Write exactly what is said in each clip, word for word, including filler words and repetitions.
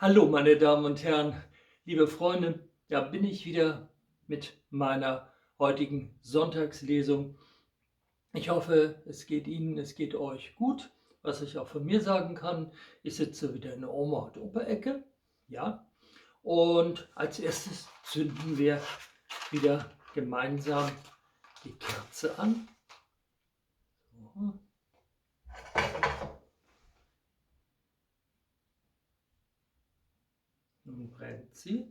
Hallo, meine Damen und Herren, liebe Freunde, da bin ich wieder mit meiner heutigen Sonntagslesung. Ich hoffe, es geht Ihnen, es geht euch gut. Was ich auch von mir sagen kann, ich sitze wieder in der Oma- und Opa-Ecke. Ja. Und als erstes zünden wir wieder gemeinsam die Kerze an. So. Nun brennt sie.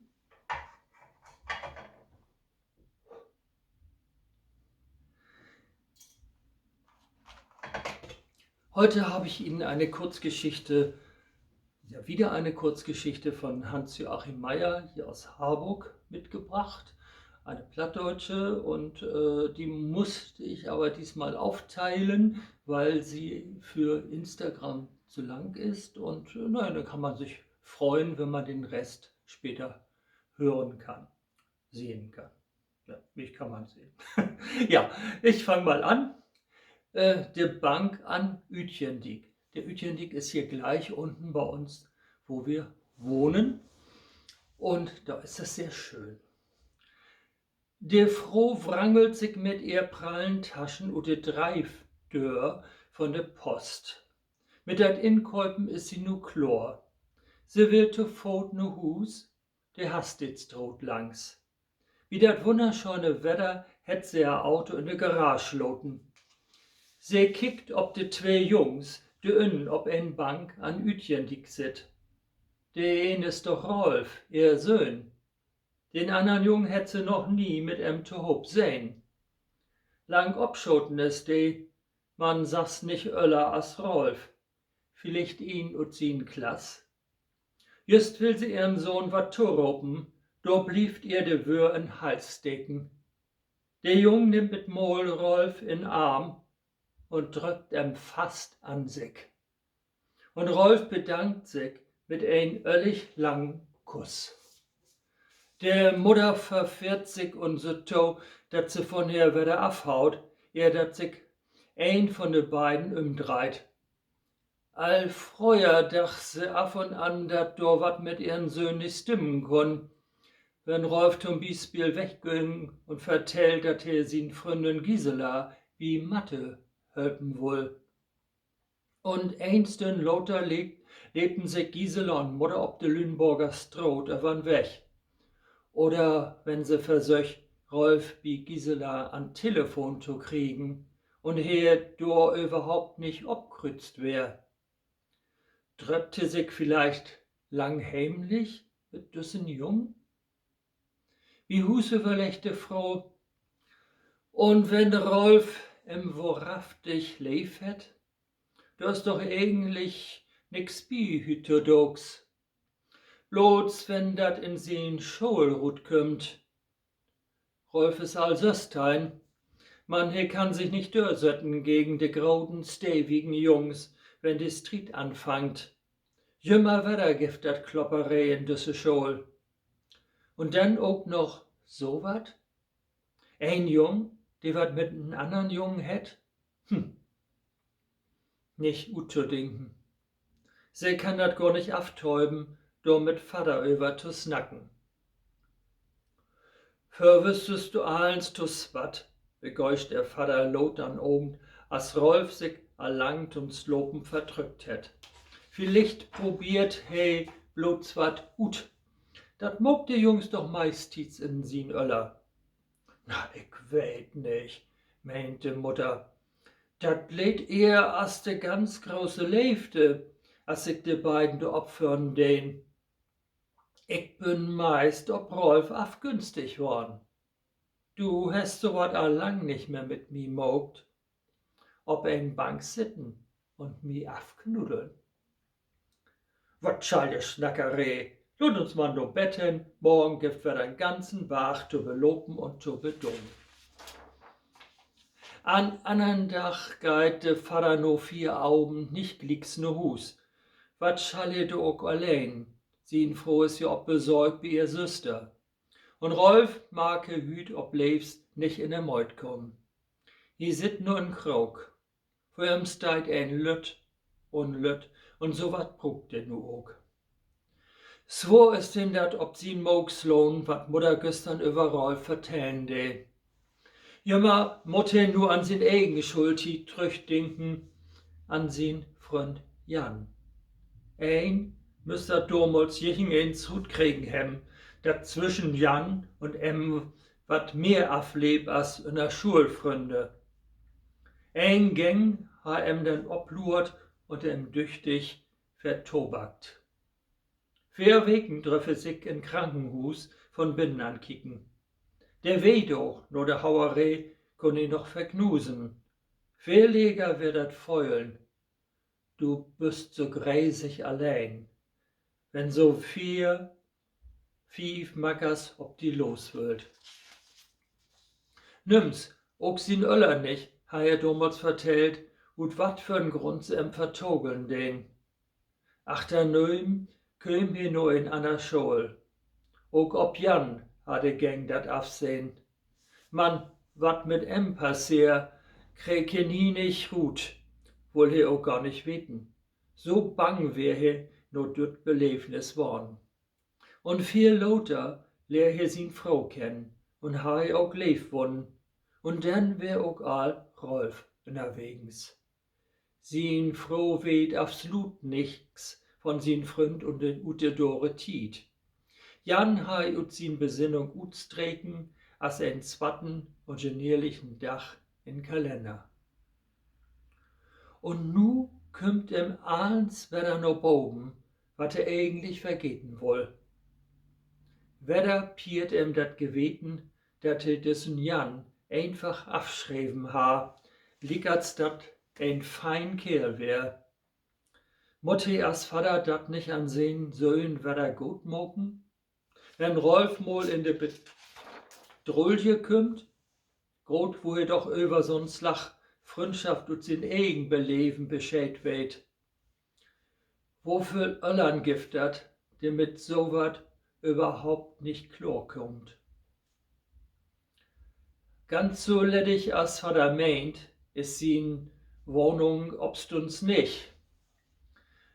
Heute habe ich Ihnen eine Kurzgeschichte, ja, wieder eine Kurzgeschichte von Hans-Joachim Meyer hier aus Harburg mitgebracht, eine plattdeutsche, und äh, die musste ich aber diesmal aufteilen, weil sie für Instagram zu lang ist. Und äh, naja, dann kann man sich freuen, wenn man den Rest später hören kann, sehen kann. Ja, mich kann man sehen. Ja, ich fange mal an. Äh, de Bank an Ütjendiek. Der Ütjendiek ist hier gleich unten bei uns, wo wir wohnen. Und da ist es sehr schön. De Fro wrangelt sik mit ehr prallen Taschen ut de Dreifdöör von de Post. Mit dat Inköpen is se nu kloor. Se will to Foot na Huus, de Hasteedstraat langs. Bi dat wunnerschöne Wedder hett se ehr Auto in de Garage laten. Se kickt op de twee Jungs, de ünnen op en Bank an Ütjendiek sitt. De een is doch Rolf, ehr Söhn. Den annern Jung hett se noch nie mit em tohoop sehn. Lang opschoten is de, man sass nich öller as Rolf. Villicht een ut sien Klass? Jüst will se ehren Söhn wat toropen, dor blievt ehr de Wöör in Hals steken. De Jung nimmt mit mal Rolf in Arm un drückt em fast an sik. Un Rolf bedankt sik mit en öllig langen Kuss. De Mudder verfehrt sik un süht to, dat se von ehr wedder afhaut, ehr dat sik een von de beiden ümdreiht. Al fröher dach se af un an, dat dor wat mit ehren Söhn nich stimmen kunn, wenn Rolf to'n Bispeel weggüng un vertell, dat he sien Fründin Gisela bi Mathe helpen wull. Un een Stünn later leep, lepen sik Gisela un Mudder op de Lünborger Straat över'n Weg. Oder wenn se versöch, Rolf bi Gisela an Telefon to kriegen, un he dor överhaupt nich opkrützt weer. Dröppt he sik villicht lang heemlich mit düssen Jung? Bi Huus överleggt de Fro: Un wenn Rolf em wohrhaftig leev hett, dor is doch egentlich nix bi hüüttodaags. Blots wenn dat in sien School rutkümmt. Rolf is al sössteihn, man he kann sik nich dörsetten gegen de groten, stevigen Jungs, wenn de Striet anfangt. Jümmer wedder gifft dat Klopperee in düsse School. Un denn ok noch so wat? Een Jung, de wat mit en annern Jung hett? Hm. Nich uttodenken. Se kann dat gor nich aftöven, dor mit Vadder över to snacken. Vör wüsstest du allens to swatt, begeust ehr Vadder laat an'n Avend, as Rolf sik al lang to'n Slapen verdrückt hett. Villicht probeert he blots wat ut. Dat maakt de Jungs doch meisttiets in sien Öller. Na, ik weet nich, meent de Mudder. Dat leet ehr as de ganz grote Leevde, as sik de beiden dor opföhren deen. Ik bün meist op Rolf afgünstig worrn. Du hest so wat al lang nich mehr mit mi maakt. Op en Bank sitten un mi afknuddeln. Wat schall de Snackeree? Laat uns man na Bett hen, morgen gifft wedder en ganzen Barg to belopen un to bedolen. An'n annern Dag geiht de Vadder na Fieravend nich glieks na Huus. Wat schall he dor ok alleen? Sien Fro is ja op Besöök bi ehr Süster. Un Rolf mag he hüüt op leevst nich in de Mööt kamen. He sitt nu in'n Kroog. Vör em steiht en Lütt un Lütt, un so wat bruukt he nu ok. Swoor is em dat op sien Maag slahn, wat Mudder güstern över Rolf vertellen dee. Jümmer mutt he nu an sien egen Schooltiet trüchdenken, an sien Fründ Jan. Een müss dat domals jichtenswo rutkregen hebben, dat twischen Jan un em wat mehr afleep as ünner Schoolfründe. Een Gang harr em denn opluert un em düchtig vertobakt. Veer Weken dröff he sik in Krankenhuus von binnen ankieken. De Wehdaag na de Haueree kunn he noch verknusen. Veel leger weer dat Föhlen, du büst so gresig alleen, wenn so veer, fief Mackers op di los wüllt. Nüms, ok sien Öllern nich, harr he domals vertellt, ut wat för 'n Grund se em vertageln deen. Achternöm kööm he na en anner School. Ok op Jan harr de Gang dat afsehn. Man wat mit em passeer, kreeg he nie nich rut, wull he ok gor nich weten. So bang weer he na düt Beleevnis worrn. Un veel later lehr he sien Fro kennen un harr he ok leev wunnen. Un denn weer ok al Rolf ünnerwegens. Sien Fro weet absolut nix von sien Fründ un de, ut de dore Tiet. Jan harr he ut sien Besinnung utstreken as en swatten un generlichen Dag in Kalenner. Un nu kümmt em allens wedder na boven, wat he egentlich vergeten wull. Wedder piert em dat Geweten, dat he düssen Jan eenfach afschreven harr, liekers dat en fein Keerl weer. Mutt he as Vadder dat nich an sien Söhn wedder goot maken? Wenn Rolf mal in de Bedrullje kümmt, graad wo he doch över so'n Slag Fründschaft ut sien egen Beleven Bescheed weet. Woveel Öllern gifft dat, de mit so wat överhaupt nich kloorkaamt? Ganz so leddig as Vadder meent, is sien Wahnung opstunns nich.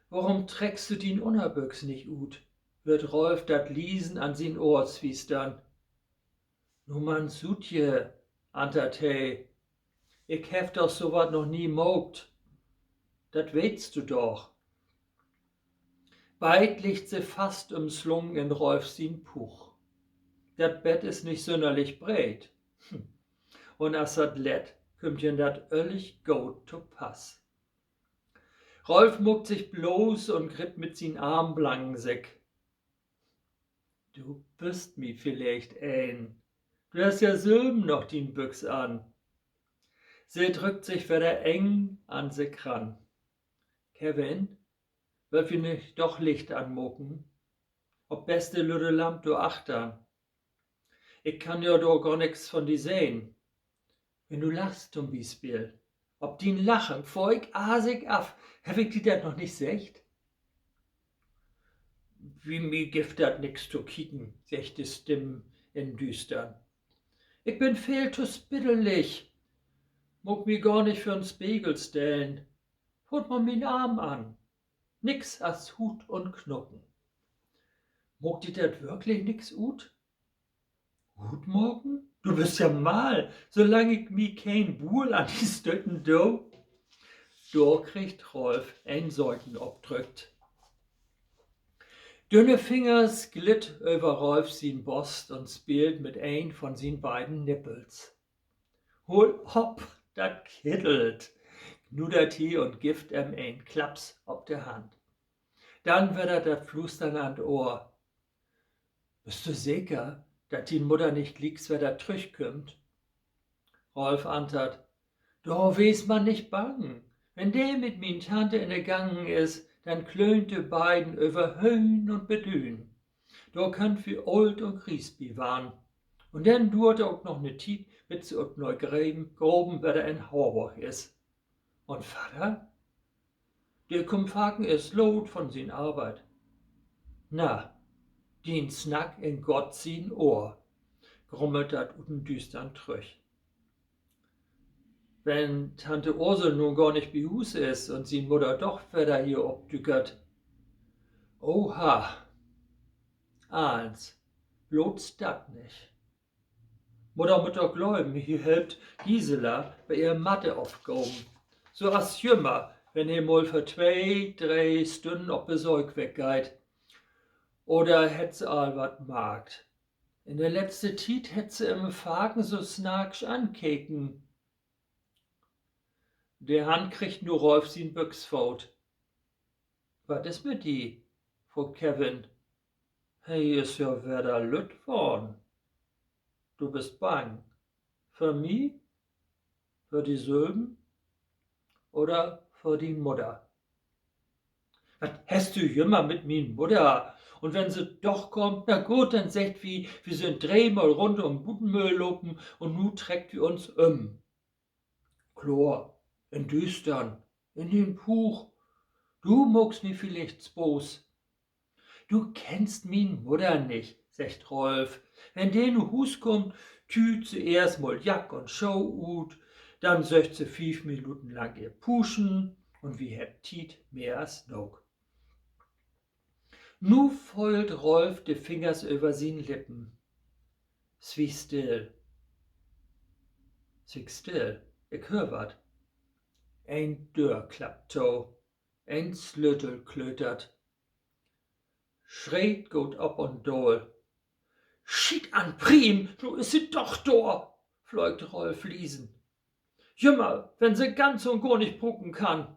Worüm treckst du dien Ünnerbüx nich ut?, höört Rolf dat liesen an sien Ohr swiestern. Nu man, Suutje, antert he, ik heff doch so wat noch nie maakt. Dat weetst du doch. Beid liggt se fast ümslungen in Rolf sien Puch. Dat Bett is nich sünnerlich breet. Un as dat lett, kümmt em dat öllig goot to pass. Rolf maakt sik bloß un grippt mit sien Arm blangen sik. Du büst mi villicht een. Du hest ja sülven noch dien Büx an. Se drückt sik wedder eng an sik ran. Kevin, wüllt wi nich doch Licht anmaken? Op beste lütte Lamp dor achtern. Ik kann ja dor gor nix von di sehn. Wenn du lachst to'n Bispeel. Op dien Lachen fahr ik as ik af. Heff ik di dat noch nich seggt? Bi mi gifft dat nix to kieken, seggt de Stimm in'n Düüstern. Ik bün veel to spiddelig. Mutt mi gor nich vör'n Spegel stellen. Faat man mien Arm an. Nix as Huut un Knaken. Maakt di dat würklich nix ut? Utmaken? Du büst ja mall, solang ik mi keen Buul an di stöten do. Dor kriggt Rolf en Söten opdrückt. Dünne Fingers glitt över Rolf sien Bost un speelt mit een von sien beiden Nippels. Hool op, dat kittelt, knuddert he un gifft em en Klapps op de Hand. Dann wedder dat Flüstern an't Ohr. Büst du seker, dat dien Mudder nich glieks wedder trüchkümmt? Rolf antert: Dor wees man nich bang. Wenn de mit mien Tante in de Gangen is, denn klöönt de beiden över Höhn un Bedühn. Dor köönt wi oolt un gries bi warrn. Un denn duert dat ok noch 'ne Tiet, bit se ut Neugraben, Graben wedder in Harborg is. Un Vadder? De kummt faken eerst laat von sien Arbeit. Na, dien Snack in Gott sien Ohr, grummelt dat ut den Düüstern trüch. Wenn Tante Ursel nu gor nich bi Huus is un sien Mudder doch wedder hier opdükert. Oha. allens. Blots dat nich. Mudder mutt doch glöven, hier helpt Gisela bi ehr Matheopgaven. So as jümmer, wenn he mal för twee, dree Stünnen op Besöök weggeiht. Oder hett se al wat markt? In de letzte Tiet hett se em faken so snaaksch ankeken. De Hand kriggt nu Rolf sien Büxfoot. Wat is mit di?, fraagt Kevin. He is ja wedder lütt worrn. Du büst bang. För mi? För di sülven? Oder för dien Mudder? Wat hest du jümmer mit mien Mudder? Un wenn se doch kummt, na goot, denn seggt wi, wi sünd dreemal rund üm Butenmöhl lopen un nu treckt wi uns üm. Kloor, in Düüstern, in den Puch. Du maakst mi villicht Spaaß. Du kennst mien Mudder nich, seggt Rolf. Wenn de na Huus kummt, tüüt se eerst mal Jack un Schoh ut, denn söcht se fief Minuten lang ehr Puschen un wi hebbt Tiet mehr as noog. Nu föhlt Rolf de Fingers över sien Lippen. Swieg still. Swieg still. Ik höör wat. En Döör klappt to. En Slötel klötert. Schreed gaht op un daal. Schiet an Priem, nu is se doch dor, flöökt Rolf liesen. Jümmer, wenn se ganz un gor nich bruken kann.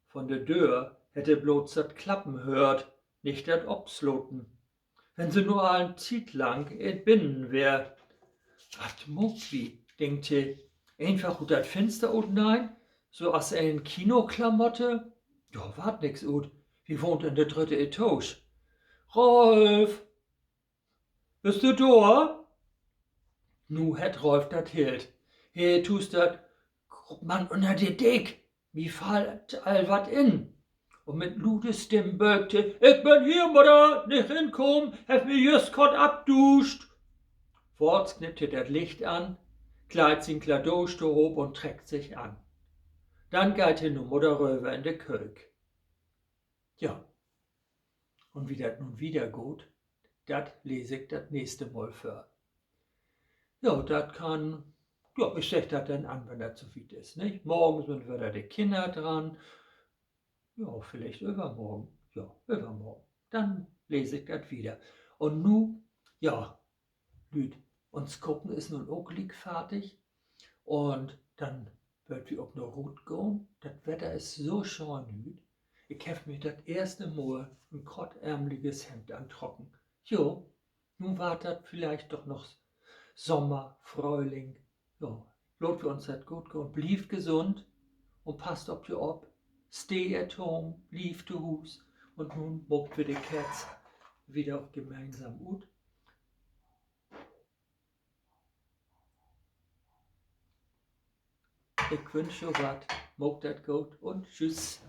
Von de Döör hett he blots dat Klappen höört, nich dat Opsloten. Wenn se nu al en Tiet lang binnen weer. Wat maakt wi, denkt he. Eenfach ut dat Finster utneihn, so as en Kinoklamotte? Dor warrt nix ut. Wi wohnt in de drütte Etaasch. Rolf! Büst du dor? Nu hett Rolf dat hild. He tuustert: Kruup man ünner de Deck, mi fallt al wat in. Un mit lude Stimm bölkt he: Ik bün hier, Mudder, nich rinkamen, heff mi jüst kort afduuscht. Foorts knippt he dat Licht an, kleidt sien Kladaasch tohoop un treckt sik an. Denn geiht he na Mudder röver in de Köök. Ja, un wie dat nu wieder geiht, dat lees ik dat nächste Mal vör. Ja, dat kann, ja, ik segg dat denn an, wenn dat so wiet is, nich? Morgen sünd wedder de Kinner dran. Ja, villicht övermorgen. Ja, övermorgen. Denn lees ik dat wieder. Un nu, ja, Lüüd, uns Koken is nu ok gliek fardig. Un denn wüllt wi ok noch rutgahn. Dat Wedder is so schöön hüüt. Ik heff mi dat eerste Mal en kortärmliges Hemd antrocken. Jo, nu warrt dat villicht doch noch Sommer, Fröhling. Jo, laat wi uns dat goot gahn. Blievt gesund un passt op jo op. Stay at home, blievt to Huus. Un nu maakt wi de Kerz wieder gemeinsam ut. Ik wünsch jo wat, maakt dat goot un tschüss.